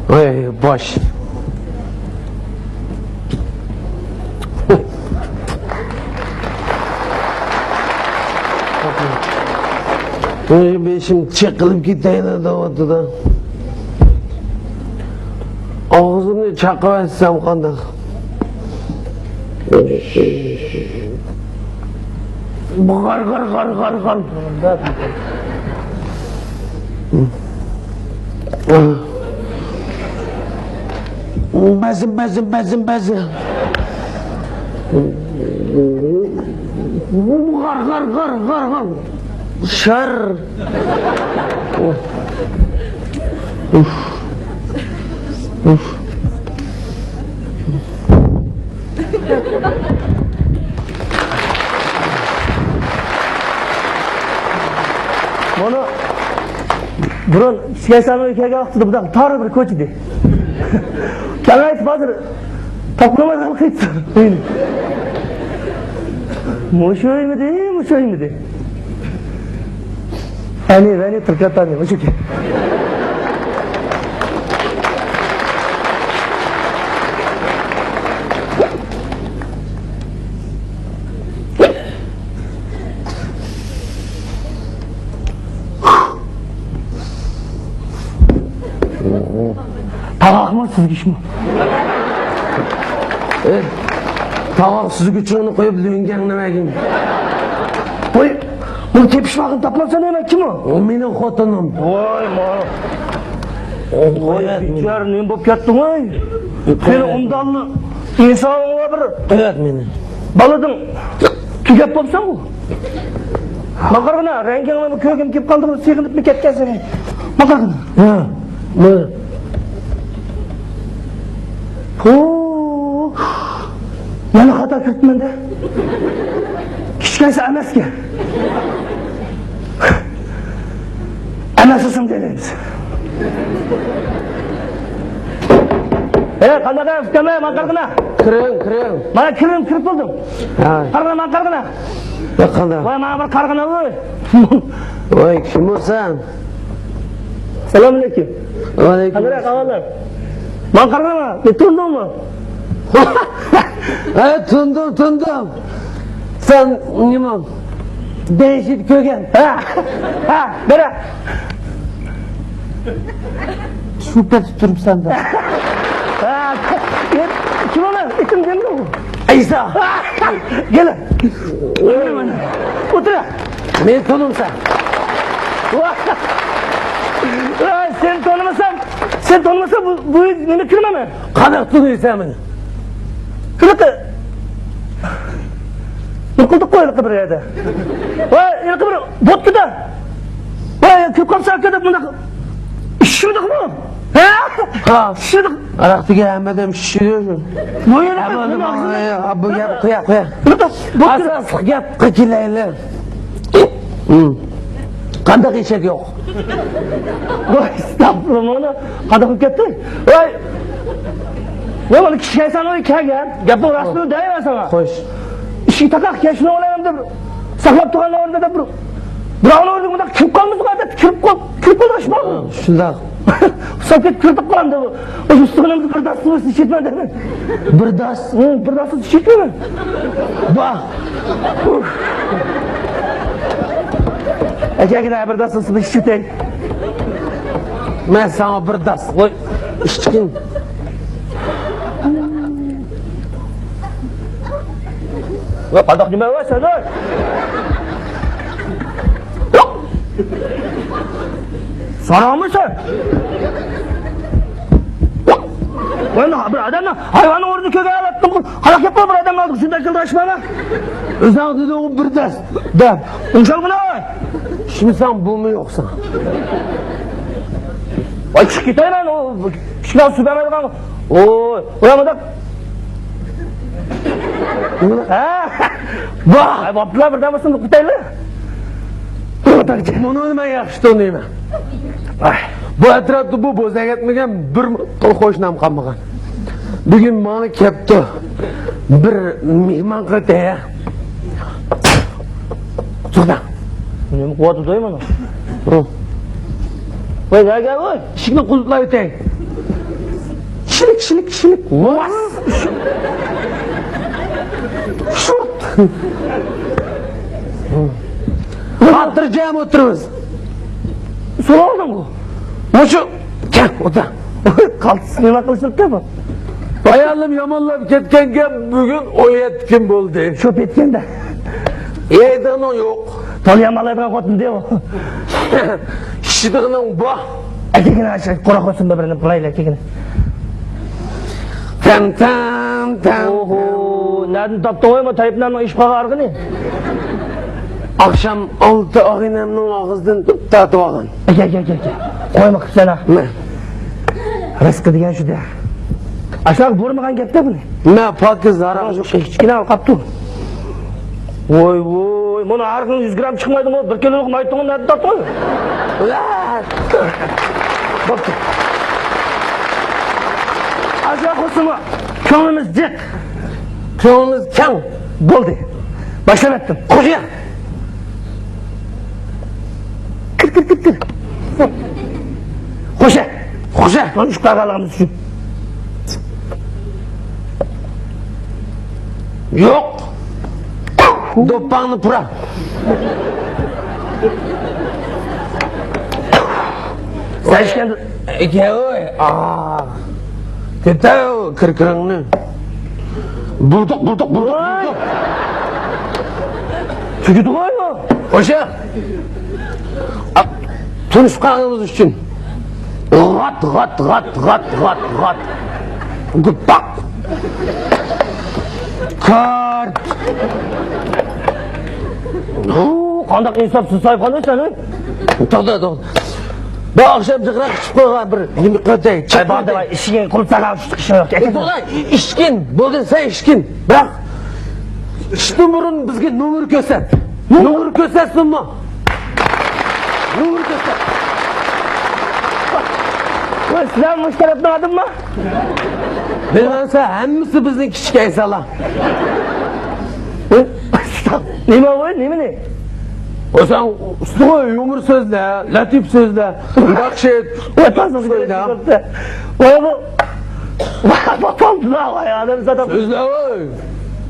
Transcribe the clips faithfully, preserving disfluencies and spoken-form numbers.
ۋاي باش. ۋاي بېشىم چېقىلىپ كېتەيلا دەۋاتىدۇ. ئاغزىمنى چاقىۋەتسەم قانداق؟ غار، غار، غار، غار، غار. بەزىم، بەزىم، بەزىم، بەزىم. غار، غار، غار، غار، غار. شار. مانا بۇرۇن كىچىك ئەيسانىڭ كەلگەن ۋاقتىدا بۇنداق تار بىر كوچا ئىدى. كەڭەيتىپ ھازىر تاپقىلىمايدىغان قىلىپتۇ. مۇشۇ ئۆيمىدى، مۇشۇ ئۆيمىدى؟ ئەنى، ۋەنى، تىركاتانى، مۇشۇ گەپ. تاغاقمۇ سۈزگۈچمۇ؟ ئى، تاغاق سۈزگۈچۈڭنى قويۇپ، لۆڭگەڭنى بەرگىن. ۋاي، بۇنى تېپىشىپ باققىن، تاپمامسەن نېمە، كىم ئۇ؟ ئۇ مېنىڭ خوتۇنۇم. ۋاي، ما. ۋاي، بىچارە، نېمە بولۇپ كەتتىڭ، ۋاي؟ خېلى ئومدانلىق ئىنسانىڭ بار بىر. قويۇۋەت مېنى. بالىدىن تۈگەپ بولساڭ ئۇ. ماڭا قارىغىنا، رەڭگىڭنى كۆرگۈم كېلىپ قالدى، سېغىنىپمۇ كەتكەنسەن. ماڭا قارىغىنا. ھە، مانا. پۇ. يەنە خاتا كىرىپتىمەن-دە. كىچىك ئەيسا ئەمەسكەن. ئەمەس ئىسىم دەيمىز. ئەي، قانداق ئەمەس ئۇكام، ماڭا قارىغىنا. كىرىڭ، كىرىڭ. مانا كىرىپ، كىرىپ بولدۇم. ھە. قارىغىنا، ماڭا قارىغىنا. ياق، قانداق؟ ۋاي، ماڭا بىر قارىغىنا، ۋاي. ۋاي، كىم ئۇ سەن؟ سالام ئەلەيكۇم. ۋەئەلەيكۇم. قانداق ئەھۋاللار؟ ماڭا قارىغىنا، بىر تونۇدۇڭمۇ؟ ھە، تونۇدۇم، تونۇدۇم. سەن نېمە؟ دەيشىت كۆرگەن. ھە، ھە، بىرە. شۇ پەتتە تۇرۇپسەن-دە. ھە، كىم ئۇ؟ ئىسىم دېمىدىڭ؟ ئەيسا. كېلە. ئولتۇر. مېنى تونۇمسەن؟ ۋاي، سېنى تونۇمىسام، سېنى تونۇمىسام، بۇ، بۇ نېمە كىرمەيمەن. قانداق تونۇيسەن مېنى؟ قېنىقى. بىر قىلدۇق قوي ھېلىقى بىر يەردە. ۋاي، ھېلىقى بىر بوتكىدا. ۋاي، كۆپ قاپسەن ئاكا دەپ مۇنداق ئىششىمىدىقمۇ؟ ھە؟ ھە. ئىششىمىدىق. ئاراق دېگەن ھەممە ئادەم ئىششىدۇ. ۋاي، ھەممە ئادەم، ھە، بۇ گەپ قويە، قويە. بوتكىدا. ئاساسلىق گەپقە كېلەيلى. ھىم. قانداق ئېشەك يوق؟ ۋاي، ئەستەغپۇرۇللا، مانا قانداق بولۇپ كەتتى؟ ۋاي، ۋاي، مانا كىچىك ئەيسانىڭ كەلگەن. گەپنىڭ راستىنى دەيمەن ساڭا. خوش. ئىشىك تاقاق كەچمەن ئويلايمەن دەپ، ساقلاپ تۇرغان ئورنىدا دەپ بىر، بىراۋنىڭ ئورنىدا مۇنداق كىرىپ قالمىسا، ئادەتتە كىرىپ قال-، كىرىپ قالغان ئىش بارمۇ؟ شۇنداق. ساپ كېتىپ كىرىپ قالدى. ئۇ ئۇستىخىنىمدا بىر داس بولسا ئىچىدىمەن دەيمەن. بىر داس؟ ھىم، بىر داس بولسا ئىچىدىمەن. بار. ئەكەگىنە بىر داس بولسا بىر ئىچىۋېتەي. مەن ساڭا بىر داس قوي، ئىچكىن. ۋە قانداق نېمە ۋە سەن، ھەي؟ ساراڭمۇ سەن؟ ۋە بىر ئادەمنى ھايۋاننىڭ ئورنىدا كۆرگەن ئادەم قانداق گەپ بار، بىر ئادەمنىڭ ئالدىغا شۇنداق كىلدىراشماڭلار. ئۆزۈڭ دېدىڭغۇ بىر دەس دەپ. ئۇنچالغىنا. ئىچمىسەڭ بۇمۇ يوقساڭ. ۋاي، چىقىپ كېتەي مەن، ئۇ كىشىلەر سۇ بەرمەيدىغان. ئوي، ئۇ يامىداق. ھە؟ ۋاھ! ئاي، بوپتۇلا، بىردەم بولسۇن، كېتەيلى. بۇنى مەن ياخشى تونۇيمەن. ئاي، بۇ ئەتراپتا بۇ بوزەك ئەتمىگەن بىر قوشنام قالمىغان. بۈگۈن ماڭا كەپتۇ. بىر مېھمان قىلىپ دەيە. توختا. نېمە قىلىۋاتىدۇ مانا؟ ھە. ۋاي، گەل، گەل، ۋاي. ئىشىكنى قۇلۇپلاپ ئۆتەي. شىلىك، شىلىك، شىلىك. ۋاس. شۇرت. خاتىرجەم ئولتۇرىمىز. سوراۋالدىڭغۇ؟ مۇشۇ. كەل، ئولتۇر. قالتىس نېمە قىلىشلىقكەن بۇ؟ ئايالىم يامانلاپ كەتكەنگە بۈگۈن ئون يەتتە كۈن بولدى. شۇ پېتكەندە. يەيدىغىنىڭ يوق. تولۇ يامانلايدىغان خوتۇن دېيۇ. ئىچىدىغىنىڭ بار. ئەكەگىنە، قۇراق بولسۇن، بىر بىرىنى قىلايلى، ئەكەگىنە. تەم، تەم، تەم. ئوھو، نەدىن تاپتىڭ ۋاي، ما تەيپنەمنىڭ ئىش قالغان ئارقىنى؟ ئاخشام ئالتە ئاغىنەمنىڭ ئاغزىدىن تارتىپ ئالغان. ئەكە، ئەكە، ئەكە، ئەكە. قويما قىپسەن ھە. مە. رىزقى دېگەن شۇ دە. ئاشۇلارغا بۇيرۇمىغان گەپتە بۇنى. مە، پاكىز ھاراق. كىچىككىنە قاپتۇ. ۋوي، ۋوي، مانا ھاراقنىڭ يۈز گرام چىقمايدىغۇ، بىر كىلولۇق مايتۇڭنى نەدە تاپتىڭ؟ بوپتۇ. ئاشۇ قىلسىمۇ كۆڭلىمىز جىق. كۆڭلىمىز كەڭ. بولدى. باشلاۋەتتىم. خوشە. كىر، كىر، كىر، كىر. خوشە. خوشە. مانا ئۈچ قالغانلىقىمىز ئۈچۈن. يوق. دوپپاڭنى پۇرا. سەن ئىچكەن. ئەكەۋوي. ئا. كۆتەر كىركىرىڭنى. بۇردۇق، بۇردۇق، بۇردۇق، ۋاي. بۇردۇق. تۈگىدىغۇ ئۇ. خوشە. تونۇشقانىڭىز ئۈچۈن. غات، غات، غات، غات، غات، غات. گۈپپاق. كارت. ھۇ، قانداق ئىنساپسىز ساھىبخانا سەن، ھە؟ توختا، توختا. بۇ ئاخشام جىقراق ئىچىپ قويغان بىر نېمە قىلدى. ئەي، بار، داۋاي، ئىشىكىڭ قۇلۇپ تاقاپ چىقىشىڭ يوق. ئەي، توختا، ئىچكىن. بولدى، سەن ئىچكىن. بىراق، ئىچىشتىن بۇرۇن بىزگە نومۇر كۆرسەت. نومۇر كۆرسەتسۇنمۇ؟ نومۇر كۆرسەت. ۋاي، سىلەر مۇشۇ تەرەپنىڭ ئادىمىما؟ بىلمەمسە، ھەممىسى بىزنىڭ كىچىك ئەيسالا. نېمە ۋاي، نېمىنى؟ ۋاي، سەن ئۇستىغۇ، يۇمۇر سۆزلە، لەتىپ سۆزلە، ياخشى سۆزلە. ۋاي، بۇ، ۋاي، بۇ، ۋاي، ئادەم زادى. سۆزلە، ۋاي.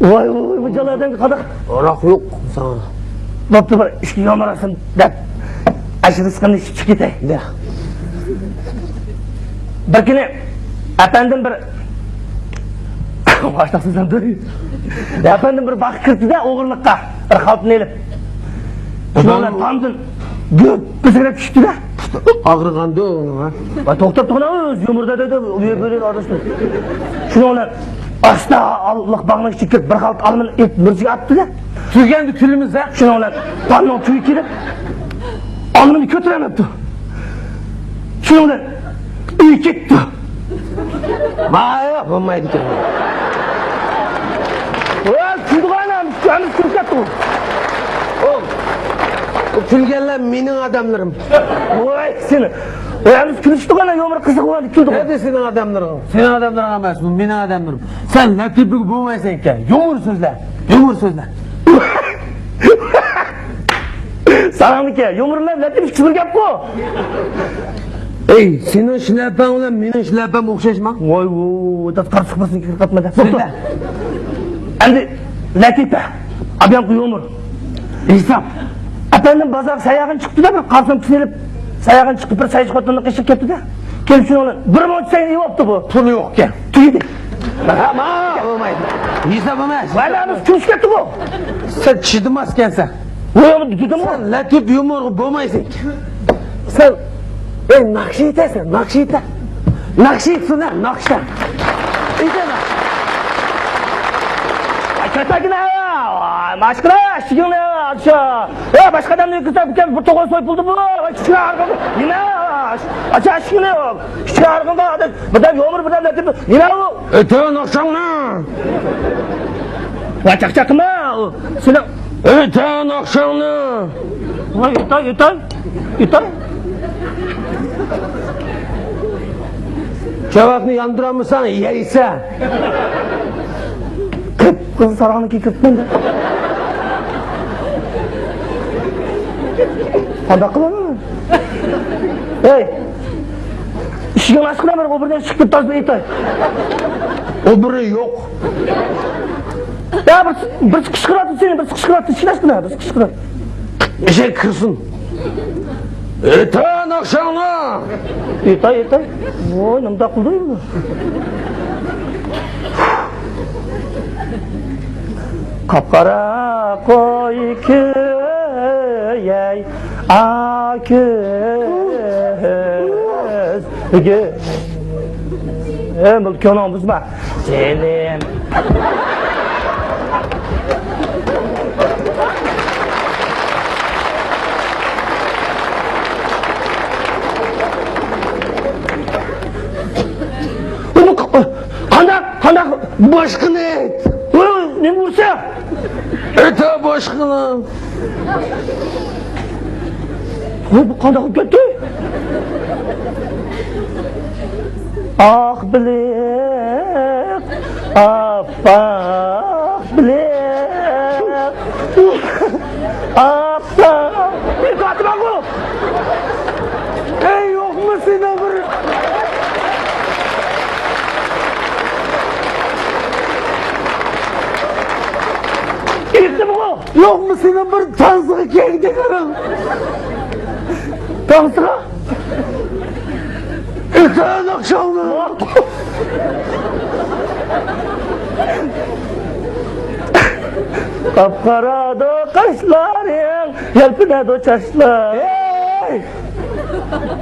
ۋاي، ۋاي، ۋاي، بۇ جالا ئادەمگە قانداق؟ ھاراق يوق ساڭا. بوپتۇ، بىر ئىچكى يۇمۇر ئالسۇن دەپ، ئاشۇ رىزقىمنى ئىچىپ چىقىپ كېتەي. يا. بىر كۈنى ئەپەندىم بىر، باشلاقسىز ھەم دۇر. ئەپەندىم بىر باغقا كىرىپتۇ-دە، ئوغرىلىققا. بىر خالتىنى ئېلىپ. شۇنىڭ بىلەن تامدىن گۈپپىسىرەپ چۈشتى-دە. ئاغرىغاندۇ ئۇنىڭ، ھە؟ ۋاي، توختاپ تۇرغىنا، ئۆزى يۇمۇردا دەيدۇ، ئۇ يەر بۇ يەر ئارىلاشتۇرۇپ. شۇنىڭ بىلەن ئاستا ئاللىق باغنىڭ ئىچىگە كىرىپ، بىر خالتا ئالمىنى ئېلىپ مۈرىسىگە ئاپتۇ-دە. تۈگەندە تۈلىمىز، ھە؟ شۇنىڭ بىلەن تامنىڭ تۈۋى كېلىپ، ئالمىنى كۆتۈرەلمەپتۇ. شۇنىڭ بىلەن ئۆيگە كەتتى. مايا بولمايدىكەن. ۋاي، كۈلدىغۇ ئانا، ھەممىسى كۈلۈپ كەتتىغۇ. ئۇ، ئۇ كۈلگەنلەر مېنىڭ ئادەملىرىم. ۋاي، سېنى. ۋاي، ھەممىسى كۈلۈشتىغۇ ئانا، يۇمۇر قىزىق بولغان كۈلدىغۇ. نەدە سېنىڭ ئادەملىرىڭ؟ سېنىڭ ئادەملىرىڭ ئەمەس، بۇ مېنىڭ ئادەملىرىم. سەن لەتىپىگە بولمايسەنكەن. يۇمۇر سۆزلە، يۇمۇر سۆزلە. ساڭىمىكى، يۇمۇر بىلەن لەتىپ ئىككىسى بىر گەپقۇ. ئەي، سېنىڭ شىلەپەڭ بىلەن مېنىڭ شىلەپەم ئوخشاشما؟ ۋاي، ۋوي، داس قارا چىقماسۇن، كىر قاتما دە. سۆزلە. ئەمدى لەتىپە، ئابيامقى يۇمۇر. ھېساب. ئەپەندىم بازارغا ساياغىنى چىقىپتۇ-دە، بىر قارىسام پىسنى ئېلىپ، ساياغىنى چىقىپ، بىر سايچى خوتۇننىڭ قېشىغا كەپتۇ-دە. كېلىپ شۇنىڭ بىلەن بىر مۇنچە سەي ئېلىۋاپتۇ بۇ. پۇلى يوقكەن. تۈگىدى. ھە، ما، بولمايدۇ. ھېساب ئەمەس. ۋاي، بىز كۈلۈشۈپ كەتتۇق بۇ. سەن چىدىماسكەنسەن. ۋاي، ئۇنى دېدىمغۇ. سەن لەتىپ يۇمۇرغا بولمايسەن. سەن، ئەي، ناخشا ئېيتەسەن، ناخشا ئېيتە. ناخشا ئېيتسۇن، ھە، ناخشا. ئېيتە ناخشا. ئاي، كەتمەگىنە، ئاي، ماشقىلە، ئىشىكىڭنى ئاچ. ئەي، باشقا ئادەمنى كىرسە، بىر توغرا سويۇپلىدى بۇ. ئاي، كىچىك ئارقىڭدا. نېمە؟ ئاچ، ئاچ ئىشىكىڭنى. كىچىك ئارقىڭدا، بىردەم يۇمۇر، بىردەم لەتىپ. نېمە ئۇ؟ ئېيتە ناخشاڭنى. ۋاي، چاقچاق قىلما، ئۇ سېنىڭ. ئېيتە ناخشاڭنى. ۋاي، ئېيتاي، ئېيتاي، ئېيتاي. چاۋاكنى ياندۇرالمىساڭ يەيسەن. قىپقىزىل ساراڭنىڭكىگە كىرىپتىمەن دە. قانداق قىلىمەن؟ ھەي! ئىشىكىڭنى ئاچقىنا، بىر ئوبرىنى چىقىپ تازىلاپ ئېيتاي. ئوبرى يوق. يا بىر، بىر قىشقىراتتى سېنى، بىر قىشقىراتتى، ئىشىكنى ئاچقىنا، بىر قىشقىراتتى. ئېشەك كىرسۇن. ئېيتە ناخشاڭنى. ئېيتاي، ئېيتاي. ۋوي، نېمىنداق قىلدى؟ قاپقارا قوي كۆيەي، ئا كۆزگە. ئەي، بۇ كۆڭلۈڭ بۇزما. جېنىم. قانداق، قانداق؟ باشقىنى ئېيت. نېمە بولسا؟ ئېيتە باشقىنى. ۋاي، بۇ قانداق بولۇپ كەتتى؟ ئاق بىلىق، ئاپئاق بىلىق، ئاپئاق. بىر قاتىماقۇ. ئەي، يوقمۇ سېنىڭ بىر؟ ئېيتتىمغۇ. يوقمۇ سېنىڭ بىر تانسىغا كەلگۈدەكلىرىڭ؟ تانسىغا؟ ئېيتە ناخشاڭنى. قاپقارادۇ قاشلىرىڭ، يەلپۈنەدۇ چاچلىرىڭ. ھەي!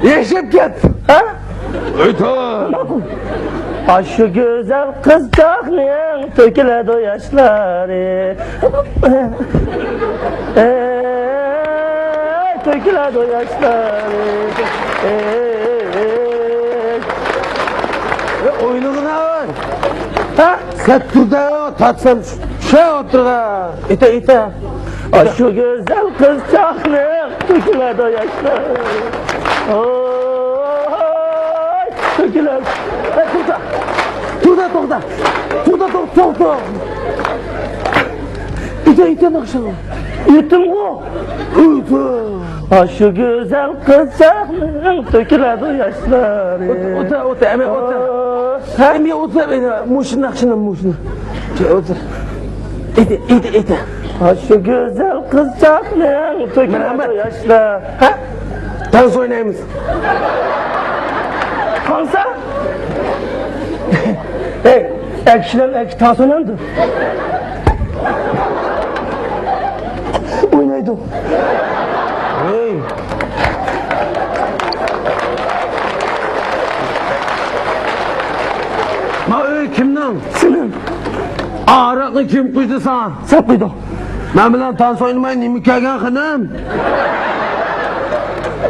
ياشاپ كەت! ھە؟ ئېيتە! ئاشۇ گۈزەل قىزچاقنىڭ تۆكۈلىدۇ ياشلىرى. ئەي، تۆكۈلىدۇ ياشلىرى. ئەي. ئەي، ئوينىغىنا. ھە؟ سەت تۇردا تارتسام چۈشە ئوتتۇرىغا. ئېيتە، ئېيتە. ئاشۇ گۈزەل قىزچاقنىڭ تۆكۈلىدۇ ياشلىرى. ۋاي، تۆكۈلىدۇ. ئەي، توختا. توختا، توختا. توختا، توختا، توختا. ئېيتە، ئېيتە ناخشاڭنى. ئېيتتىمغۇ. ئېيتە. ئاشۇ گۈزەل قىزچاقنىڭ تۆكۈلىدۇ ياشلىرى. ئوتۇر، ئوتۇر، ئوتۇر، ئەمە ئوتۇر. ھە؟ ئەمە ئوتۇر، ئەمە مۇشۇ ناخشىنى، مۇشۇنى. ئوتۇر. ئېيتە، ئېيتە، ئېيتە. ئاشۇ گۈزەل قىزچاقنىڭ تۆكۈلىدۇ ياشلىرى. ھە؟ تانس ئوينايمىز. تانسا؟ ھەي، ئەكشىلەر، ئەكشى تانس ئوينامدۇ؟ ئوينايدۇ. ھەي. ما ئۆي كىمنىڭ؟ سېنىڭ. ئاراقنى كىم قۇيدى ساڭا؟ سەن قۇيدۇڭ. مەن بىلەن تانس ئوينىماي نېمە كەلگەن خېنىم؟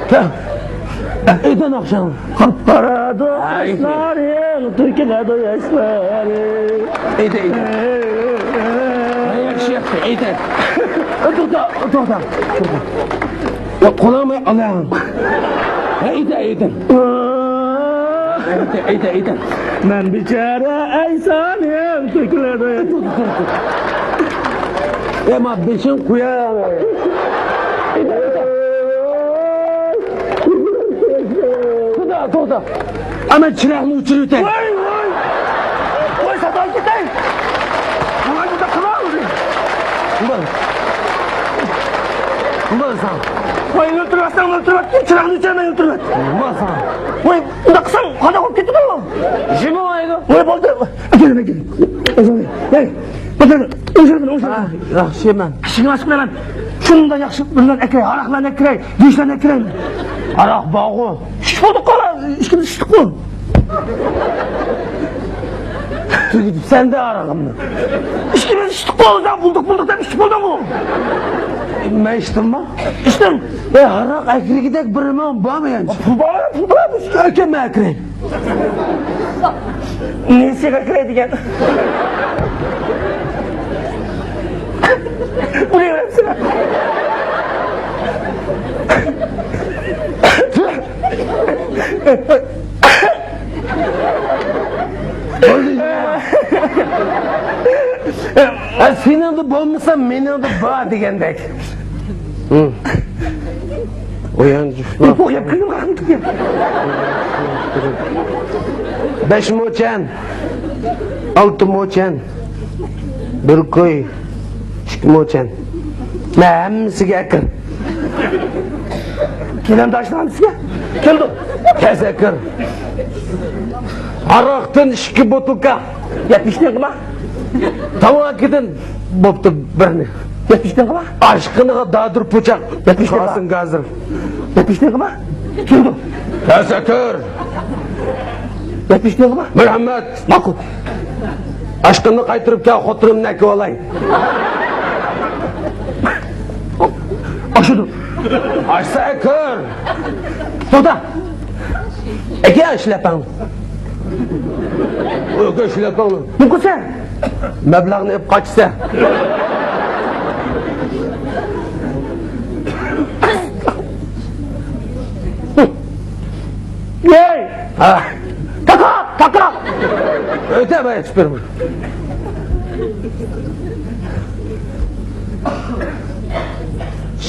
كەل. ئېيتە ناخشاڭنى. قاپقارادۇ قاشلىرىڭ، تۆكۈلىدۇ ياشلىرى. ئېيتە، ئېيتە. ھە، ياخشى، ياخشى، ئېيتە. توختا، توختا. يا، قولۇڭنى ئالاڭ. ھە، ئېيتە، ئېيتە. ئېيتە، ئېيتە، ئېيتە. مەن بىچارە ئەيسانىم، تۆكۈلىدۇ. تۇر، تۇر، تۇر. ئەمما بېشىڭ قۇيار. توختا، توختا. ئەمە چىراغنى ئۆچۈرۈۋېتەي. ۋاي، ۋاي. ۋاي، ساتالىپ كېتەي. ۋاي، بۇنداق قىلما. بۇنداق. بۇنداق ساڭا. ۋاي، ئۆلتۈرۈۋەتسەڭ ئۆلتۈرۈۋەت. چىراغنى ئۆچۈرمەي ئۆلتۈرۈۋەت. بۇنداق ساڭا. ۋاي، ئۇنداق قىلساڭ قانداق بولۇپ كېتىدۇ؟ جىمىڭ ئايدۇ. ۋاي، بولدى. ئەكەل، ئەكەل. ئەكەل. ھەي، ئۆچۈرگىن، ئۆچۈرگىن. ھە، ياخشى، مەن. ئىشىڭنى ئاچقىنا مەن. شۇنداق ياخشى بىر نان ئەكىرەي، ھاراقلارنى ئەكىرەي، گۆشلەرنى ئەكىرەي. ھاراق بارغۇ. ئىچىپ بولدۇققۇ، ئىككىمىز ئىچتۇققۇ. تۈگىتىپ سەن دە ھاراقىمنى. ئىككىمىز ئىچتۇققۇ، ئۆزۈڭ بولدۇق، بولدۇق دەپ ئىچىپ بولدۇڭغۇ. مەن ئىچتىممۇ؟ ئىچتىم. ئەي، ھاراق ئەكىرگۈدەك بىر مال بارمۇ يەنە؟ پۇل بار، پۇل بار. ئەكەل، مەن ئەكىرەي. نېسىگە كىرەي دېگەن. ئۇنى بىلەمسىلەر؟ ھە، سېنىڭدە بولمىسا، مېنىڭدە بار دېگەندەك. ئۇيان چۈشمە. ئۇ يەپ كىرگەن ۋاقىتتا. بەش موچەن، ئالتە موچەن، بىر كوي، ئىككى موچەن. مەن ھەممىسىگە ئەكىر. كېلەمدە ئاشۇنىڭ ھەممىسىگە؟ كېلىدۇ. تەس ئەكىر. ھاراقتىن ئىككى بوتۇلكا. يەتمىش تىيىنغىما؟ تاماكىدىن بوپتۇ بىرنى. يەتمىش تىيىنغىما؟ ئاشقىنىغا دادۇر پۇچاق. يەتمىش تىيىنغا. قالسۇن ھازىر. يەتمىش تىيىنغىما؟ كېلىدۇ. تەس ئەكىر. يەتمىش تىيىنغىما؟ مەرھەمەت. ماقۇل. ئاشقىنىنى قايتۇرۇپ كەل، خوتۇنۇمنى ئەكىۋالاي. ئاشىدۇ. ئاشسا ئەكىر. توختا. ئەكە شىلەپەڭ. ئۆگە شىلەپەڭ. نېمە قىلسا؟ مەبلەغنى ئېلىپ قاچسا. ھەي! ھە. تاقا! تاقا! ئۆتە، مەن ئېچىپ بېرىمەن.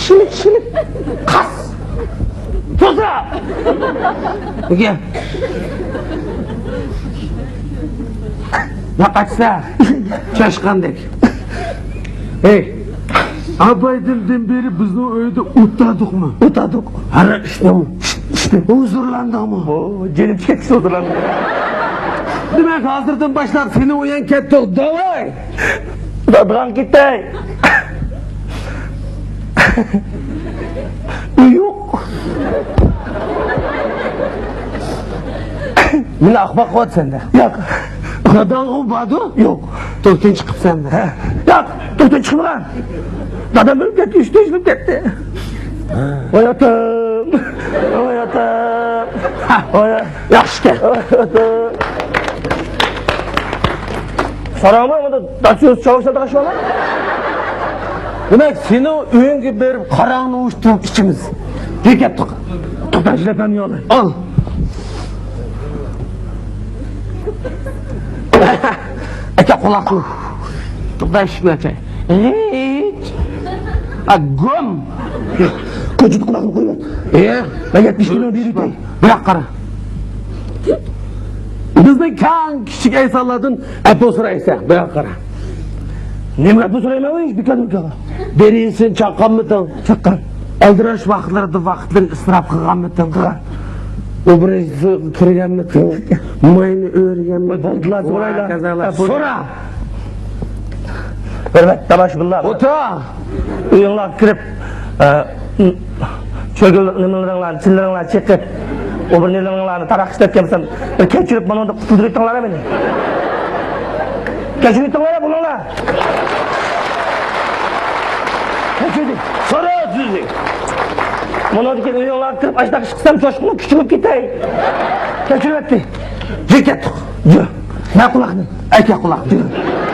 شىلىك، شىلىك. قاس. توسا. نېگە؟ ياق، ئاچسا. چاشقاندەك. ھەي. ئابايدىندىن بېرى بىزنىڭ ئۆيدە ئوت تادۇقمۇ؟ ئوت تادۇق. ھاراق ئىچتىڭمۇ؟ ئىچتىم. ھۇزۇرلاندىڭمۇ؟ ئو، جېنىم چېكىتسە ھۇزۇرلاندىم. دېمەك، ھازىردىن باشلاپ سېنى ئۇيان كەتتۇق، داۋاي! دادىغان كېتەي. يوق. مېنى ئاخماق قىلىۋاتىسەن-دە. ياق. داداڭغۇ باردۇ؟ يوق. توكتىن چىقىپسەن-دە. ھە. ياق، توكتىن چىقمىغان. دادام ئۆلۈپ كەتتى، ئۈچ ئۆي ئۆلۈپ كەتتى. ۋاي ئاتام. ۋاي ئاتام. ۋاي. ياخشى ئىكەن. ۋاي ئاتام. ساراڭمۇ بۇندا داچۇز چاۋاك ساتىدىغان شۇ. دېمەك، سېنىڭ ئۆيۈڭگە بېرىپ قاراڭنى ئۇشتۇرۇپ ئىچىمىز. بىر گەپ توقتا. توقتا، شىلەپەمنى يوللاي. ئال. ئاكا قۇلاقنى. توقتا، ئىشىكنى ئاچاي. ھېچ. ئا، گۇم. كوچىدا قۇلاقنى قويۇۋەت. ئېيە. مەن يەتمىش مىليون بېرىپ. بىراق قارا. بىزنىڭ كەڭ كىچىك ئەيسانلاردىن ئەپۇ سورايسەن. بىراق قارا. نېمە ئەپۇ سورايمەن، ھېچ بىكار بىكار. بېرىنسىن چاققانمىدىڭ؟ چاققان. ئالدىراش ۋاقىتلىرىدا ۋاقىتلىرىنى ئىسراپ قىلغانمىدىڭ؟ قىلغان. ئوبرېزنى كۆرگەنمىدىڭ؟ ماينى ئۆرگەنمىدىڭ؟ بولدىلا، سورايلا. ۋاكازالا. ئەپۇ. سورا! ھۆرمەتلىك تاماشىبىنلار. ئولتۇر! ئۆيۈڭلارغا كىرىپ، ئە، چۆگۈل نېمىلىرىڭلارنى، چىللىرىڭلارنى چېقىپ، ئۇ بىر نېمىلىرىڭلارنى تاراق ئىشلەتكەنسەن، بىر كەچۈرۈپ مانا بۇنداق قۇتۇلدۇرۇۋېتىڭلار مېنى. كەچۈرۈۋېتىڭلار، بولۇڭلار. كەچۈردى. سورا سۆزى. مانا كېيىن ئۆيۈڭلارغا كىرىپ، ئاشتاق ئىش قىلسام، جوشقىنىپ كۈچىمىپ كېتەي. كەچۈرۈۋەتتى. يۈر كەتتۇق. يۈر. مە قۇلاقنى. ئەكە قۇلاقنى. يۈر.